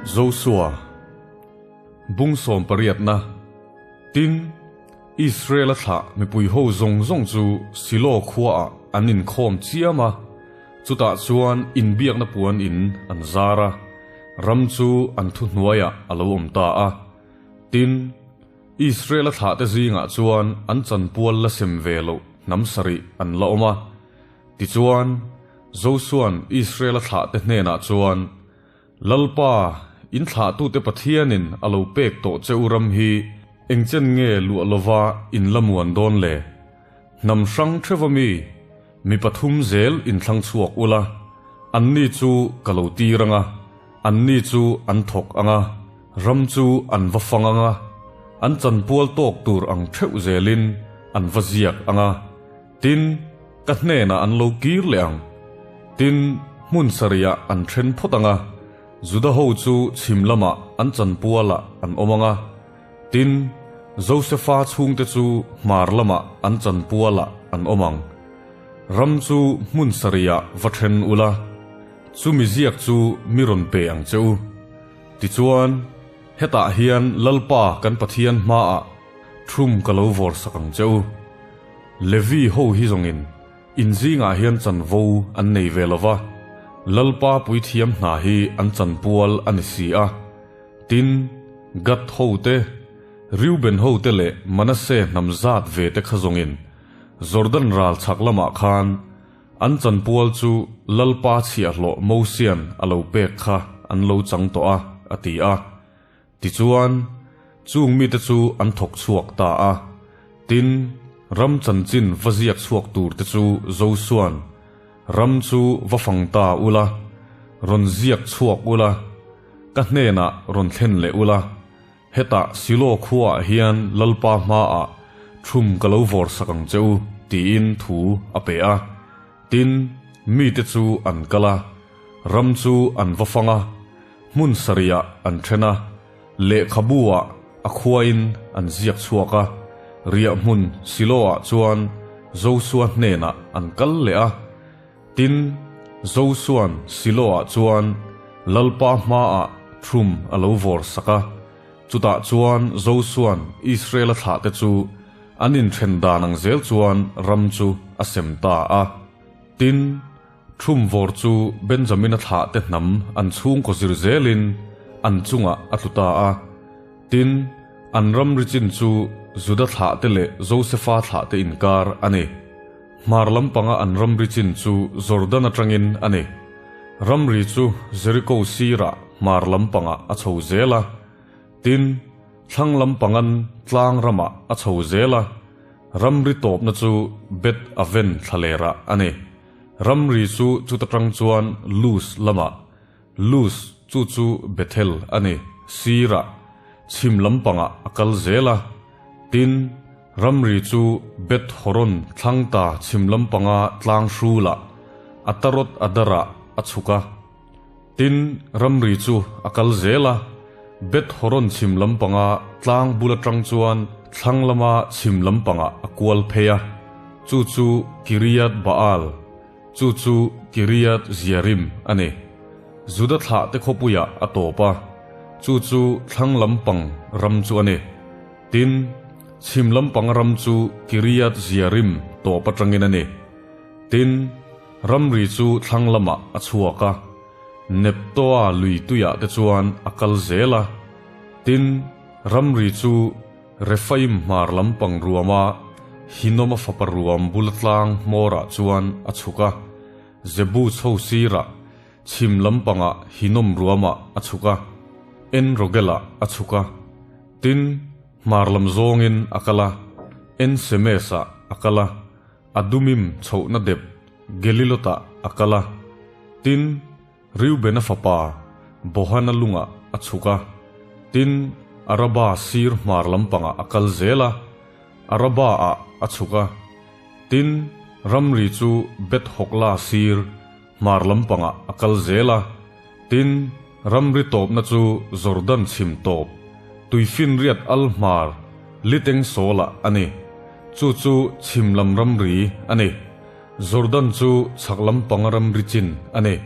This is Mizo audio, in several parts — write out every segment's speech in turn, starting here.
Josua bung sawm pariatna Tin, Israela thlah mipui ho zawng zawng chu Silo khuaah an inkhawm chiam a, chutah chuan inbiakna puan in an zar a, ram chu an thuhnuaiah a lo awm ta a. Tin, Israela thlahte zingah chuan an chanpual la sem ve loh hnam sarih an la awm a. Tichuan, Josua'n Israela thlahte hnenah chuan, Lalpa, in thlahtute Pathianin a lo pek tawh che u ram hi engchen nge luah lova in la muan dawn le? Hnam hrang theuva mi, mi pathum zel in thlang chhuak ula, anni chu ka lo tir ang a, anni chu an thawk ang a, ram chu an va fang ang a, an chanpual tawk tur ang theuh zelin an va ziak ang a, tin, ka hnenah an lo kir leh ang. Tin, hmun sarihah an then phawt ang a, Juda ho chu chhim lamah an chanpualah an awm ang a, tin, Josefa chhungte chu hmar lamah an chanpualah an awm ang. Ram chu hmun sarihah va then ula, chumi ziak chu mi rawn pe ang che u. Tichuan, hetah hian Lalpa kan Pathian hmaah thum ka lo vawrsak ang che u. Levi ho hi zawngin in zingah hian chanvo an nei ve lo va, Lalpa puithiam hna hi an chanpual a ni si a. Tin, Gad ho te, Reuben ho te leh Manasseh hnam zat ve te kha zawngin Jordan ral chhak lamah khan an chanpual chu Lalpa chhiahhlawh Mosian a lo pek kha an lo chang tawh a, a ti a. Tichuan, chung mite chu an thawk chhuak ta a. Tin, ram chanchin va ziak chhuak turte chu Josua'n, Ram chu va fang ta ula, rawn ziak chhuak ula, ka hnenah rawn thlen leh ula, hetah Silo khuaah hian Lalpa hmaah thum ka lo vawrsak ang che u, tiin thu a pe a. Tin, mite chu an kal a, ram chu an va fang a, Hmun sarihah an then a, lehkhabu-ah a khuain an ziak chhuak a, riah hmun Silo-ah chuan Josua hnenah an kal leh a. Tin, Josua'n Silo-ah chuan Lalpa hmaah thum a lo vawr sak a, chutah chuan Josua'n Israela thlahte chu an inthen dan ang zel chuan ram chu a sem ta a. Tin, Thumvawr chu Benjamina thlahte hnam an chhungkaw zir zelin an chungah a tlu ta a. Tin, an ramri chin chu Juda thlahte leh Josefa thlahte inkar a ni. Hmar lampanga an ramri chin chu Jordan atangin a ni. Ramri chu Jeriko sirah hmar lampangah a chho zel a. Tin, thlang lampangan tlang ramah a chho zel a. Ramri tawpna chu Beth Aven thlalerah a ni. Ramri chu chuta tang chuan Luz lamah, Luz chu chu Bethel a ni, sirah, chhim lampangah a kal zel a. Tin, ramri chu Beth Horon thlangta chhim lampanga tlang hrulah, Ataroth Adarah a chhuk a. Tin, ramri chu a kal zel a, Beth Horon chhim lampanga tlang bul atang chuan thlang lama chhim lampangah a kual phei a, chu chu Kiriath Baal, chu chu Kiriath Jearim a ni. Juda thlahte khawpuiah a tawp a, chu chu thlang lampang ram chu a ni. Tin, chhim lampang ram chu Kiriath Jearim tawp atangin a ni. Tin, ramri chu thlang lamah a chhuak a, Neptoa lui tuiah te chuan a kal zel a. Tin, ramri chu Rephaim hmar lampang ruama Hinoma fapa ruam bula tlang hmawrah chuan a chhuk a, Jebus ho sirah chhim lampangah Hinom ruamah a chhuk a, En-Rogelah a chhuk a. Tin, hmar lam zawngin a kal a, En-Semes-ah a kal a. Adumim chhohna dep Gelilotah a kal a, tin, Reubena fapa Bohana lungah a chhuk a, tin, Araba sir hmar lampangah a kal zel a, Araba-ah a chhuk a, tin, ramri chu Beth-hogla sir hmar lampangah a kal zel a, tin, ramri tawpna chu Jordan chhim tawp, tuifinriat al hmar liteng sawlah a ni. Chu chu chhim lam ramri a ni. Jordan chu chhak lampanga ramri chin a ni.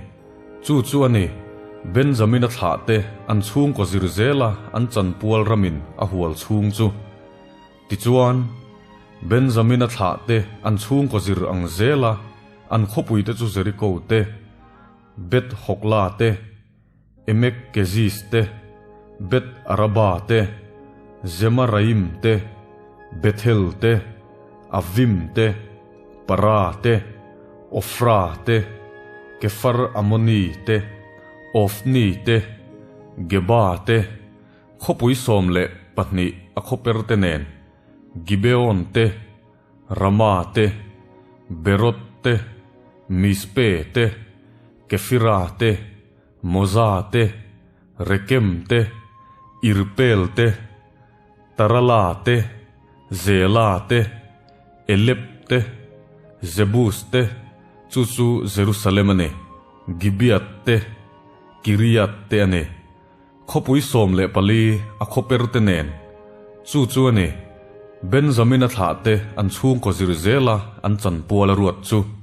Chu chu a ni. Benjamina thlahte an chhungkaw zir zela an chanpual ramin a hual chhung chu. Tichuan, Benjamina thlahte an chhungkaw zir ang zela an khawpuite chu Jeriko te, Beth Hogla te, Emek Keziz te, Beth Araba te, Zemaraim te, Bethel te, Avim te, Para te, Ofra te, Kefar Amoni te, Ofni te, Geba te, khawpui 12 a khawper te nen, Gibeon te, Rama te, Beroth te, Mizpe te, Kefira te, Moza te, Rekem te, Irpeel te, Tarala te, Zela te, Elep te, Jebus te, chu chu Jerusalem a ni, Gibeath te, Kiriath te a ni. Khawpui 14 a khawper te nen, chu chu a ni, Benjamina thlah te an chhungkaw zir zela an chanpual a ruat chu.